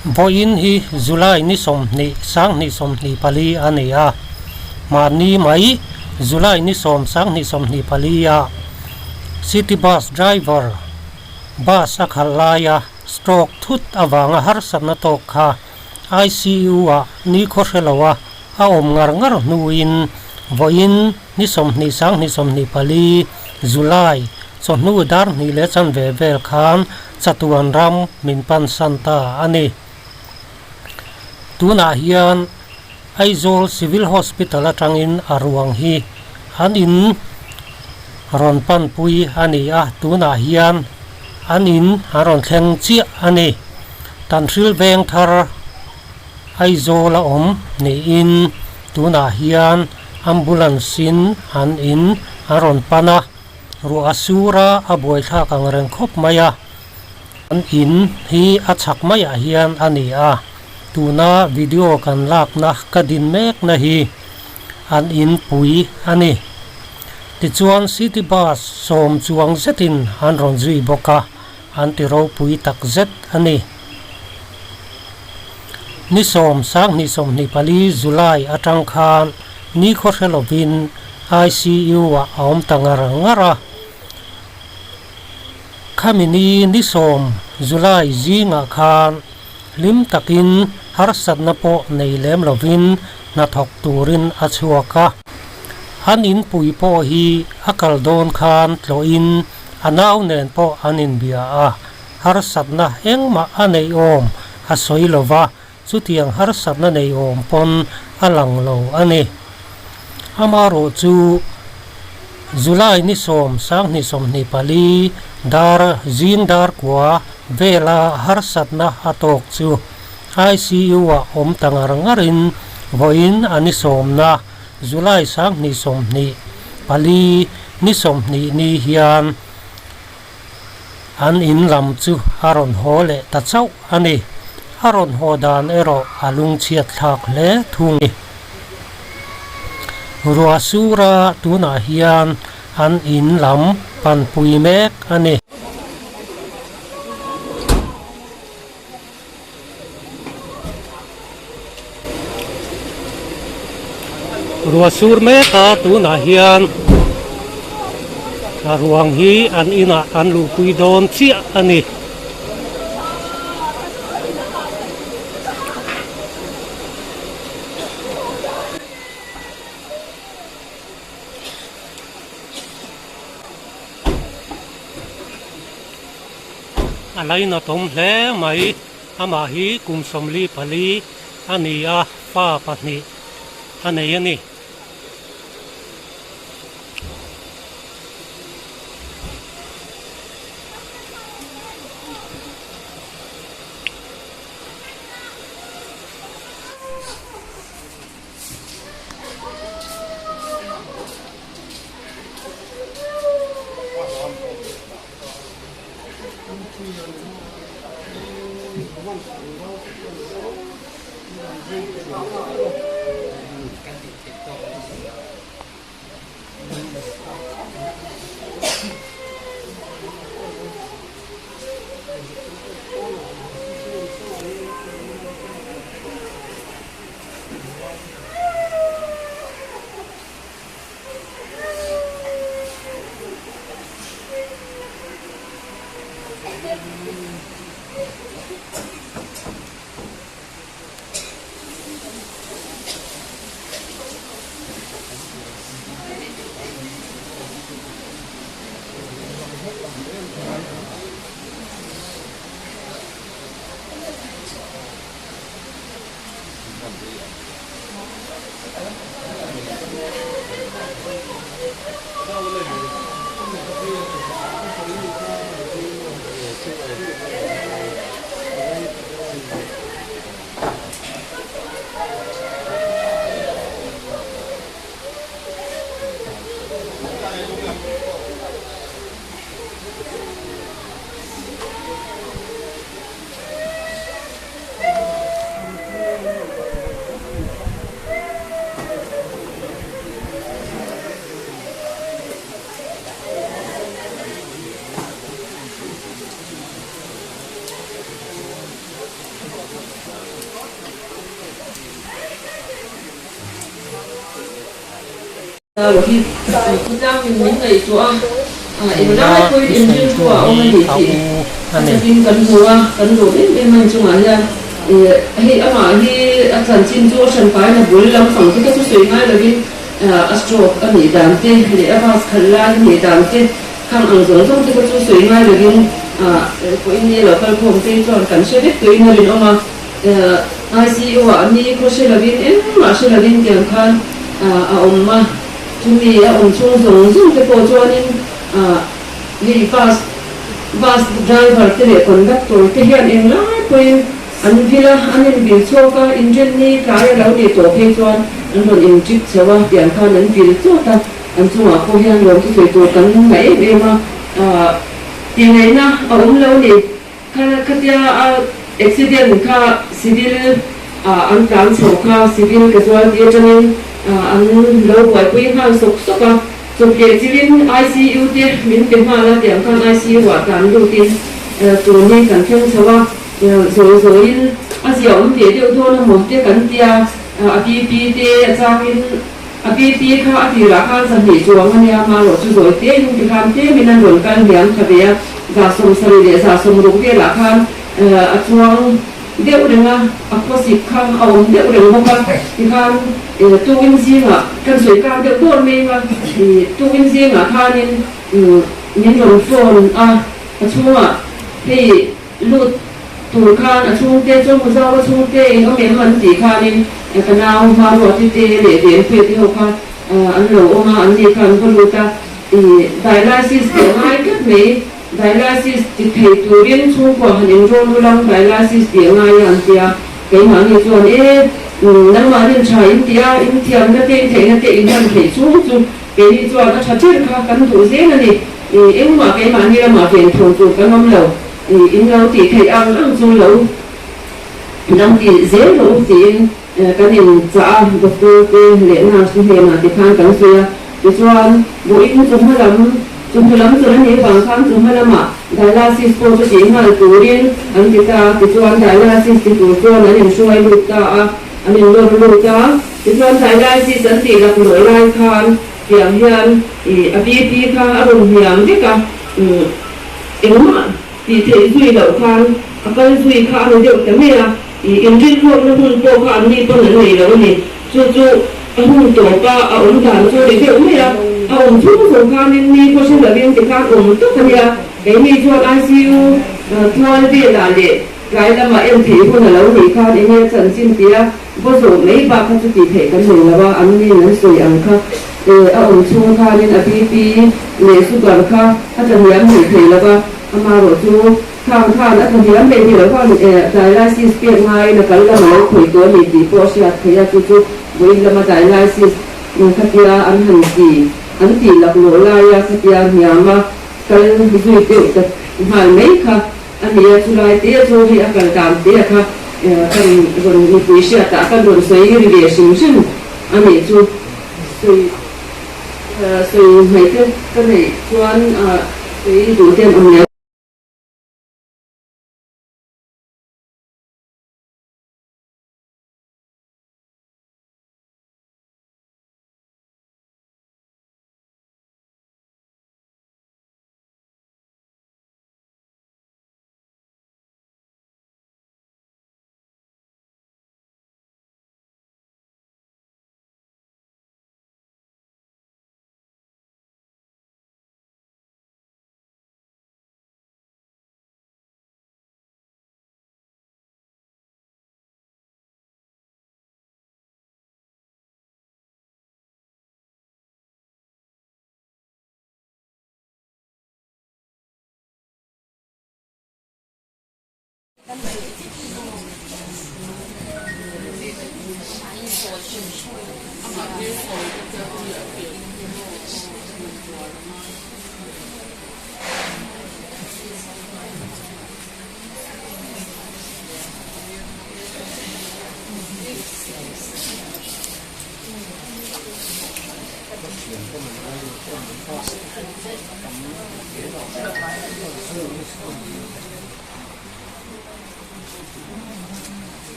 Vawiin hi July ni 20 2024 a ni a, mahni mai July ni 10 2024 ah City Bus driver bus a khalh laia stroke thut avanga harsatna tawk kha ICU ah nikhaw hre loa a awm ngar ngar hnuin vawiin ni 20 2024 July chawhnu dar hnih leh chanve vel khan Chatuan ram min pansan ta a ni. Tunah hian Aizawl Civil Hospital atangin a ruang hi an in rawn panpui a ni a, tunah hian an in an rawn thleng chiah a ni. Tanhril veng thar Aizawl a awm niin tunah hian ambulance in an in an rawn pan a. Ruah a sur a, a buaithlak ang reng khawp mai a. An in hi a chhak maiah hian a ni a, tuna video kan lakna ka din mekna hi an in pui a ni. Tichuan city bus sawm chuang zetin an rawn zui bawk a, an ti ropui tak zet a ni. Ni 10 2024 July atang khan ni khaw hre lovin ICU ah a awm ta ngar ngar a. Khami ni ni 10 July zingah khan hlim takin harsatna pawh nei lem lovin hnathawk turin a chhuak a. An inpui pawh hi a kal dawn khan tlawhin a nau nen pawh an inbia a. Harsatna engmah a neih awm a sawi lo va, chutiang harsatna nei awm pawn a lang lo a ni. Amarawh chu July ni 10 2024 dar zing dar kua vela harsatna a tawk chu ICU ah awm ta ngar ngarin vawiin a ni sawmna July 2024 ni 20 ni hian An in lam chu a rawn haw leh ta chauh a ni. A rawn haw dan erawh a lungchhiat thlak hle thung a ni. Ruah sura tunah hian an in lam panpui mek a ni. Ruah sur mek a tunah hian a ruang hi an inah an luhpui dawn chiah a ni. A lainatawm hle mai. Amah hi kum 44 a ni a, fa pahnih a nei a ni. Tuna thusawitu hi a u a ni. ICU ah ni khaw hre lovin engmah hre lovin tiang khan a awm a, chumi a awm chhung zawng zawng te pawh chuanin hei bus bus driver te leh conductor te hian englai pawhin an vil a, an in vil chhuak a, inrinni tlai a lo nih tawh phei chuan an rawn in trip chho a, tiang khan an vil chawt a, an chungah pawh hian lawm thusawi tur kan ngah em em a, tingaihna a awm lo ni. Khatia a accident kha civil ah an tlan chho kha civil casualty atangin an lo buaipui nghal sawk sawk a, chawpleh chilin ICU te min pe nghal a tiang khan ICU ah tlan lutin tun hi kan thleng chho a, zawi zawiin a zia awm ve deuh dawn amaw te kan tia, a BP te a changin A BP kha a tirah khan zahnih chuang a nia, hmarawh chu zawi te in ti khan tlemin an rawn kal hniam tha ve a, 70 leh 60 velah khan a chuang deuh reng a, a khawsik kha a awm deuh reng bawk a, tikhan tukin zingah kan sawi kak deuh dawr mai a, tukin zingah khanin min rawn phone a, a chhungah hei Lut tur khan a chhungte chu Muzaua chhungte in awm em an tih khanin ka nau Hmaruati te leh Venpuia te ho kha an lo awm a, an ni kha an va lut a, ih dialysis tih a ngai tlat mai, dialysis ti thei turin chhungkua han inrawl ul ang dialysis tih a ngai a an ti a, keimahni chuan e nangmahnin tha in ti a, in thiamna te in theihna te in hman theih chhung chu keini chuan a tha ber kha kan duh zel a ni, ih engmah keimahni lamah venthawng tur kan awm lo. In lo tih theih ang ang chu lo lo ti zel rawh u tiin kan in chah a, doctor te leh nurse te hnenah ti khan kan sawi a. Tichuan, vawiin chawhma lam, chawhnu lam chawlh a nih avang khan chawhma lamah dialysis pawh chu tih nghal turin an ti ta a. Tichuan, dialysis ti tur chuan an inhruai lut ta a, an inlawr lut a. Tichuan, dialysis an tih laklawh lai khan tiang hian a BP kha a rawn hniam vek a. Engmah tih theih zui loh khan a kal zui kha a ni deuh ta mai a, ih inrinhlawkna hun pawh kha anni pawn an nei lo a ni. Chu chu a hun tawp a, a awm dan chu a ni deuh mai a, a awm chhung zawng khanin ni khaw hre lovin tikhan awm tak a nia. Keini chuan ICU tual velah leh tlai lamah en theih hun a lo nih khan enge a chanchin tia vaw zawh mai bak kha chu tih theih kan nei lo a, anniin an sawi ang kha. A awm chhung khanin a BP leh sugar kha a tla hniam hleih thei lo va, amarawh chu khang khan a tla hniam leh ni lo khan dialysis pek ngaiin a kal lam a lo khawih tawh a ni tih pawh a hriat theih a, chu chu vawiin lama dialysis khatia an han ti an tih laklawh laia khatia hniama kal zui deuh ta nghal mai kha a ni a, chulai te chu hei a kal dan te kha kan rawn mipui hriatah kan rawn sawi ri ve hrim hrim a nih chu. Sawi sawi hmaih te ka neih chuan sawi duh te an awm leh.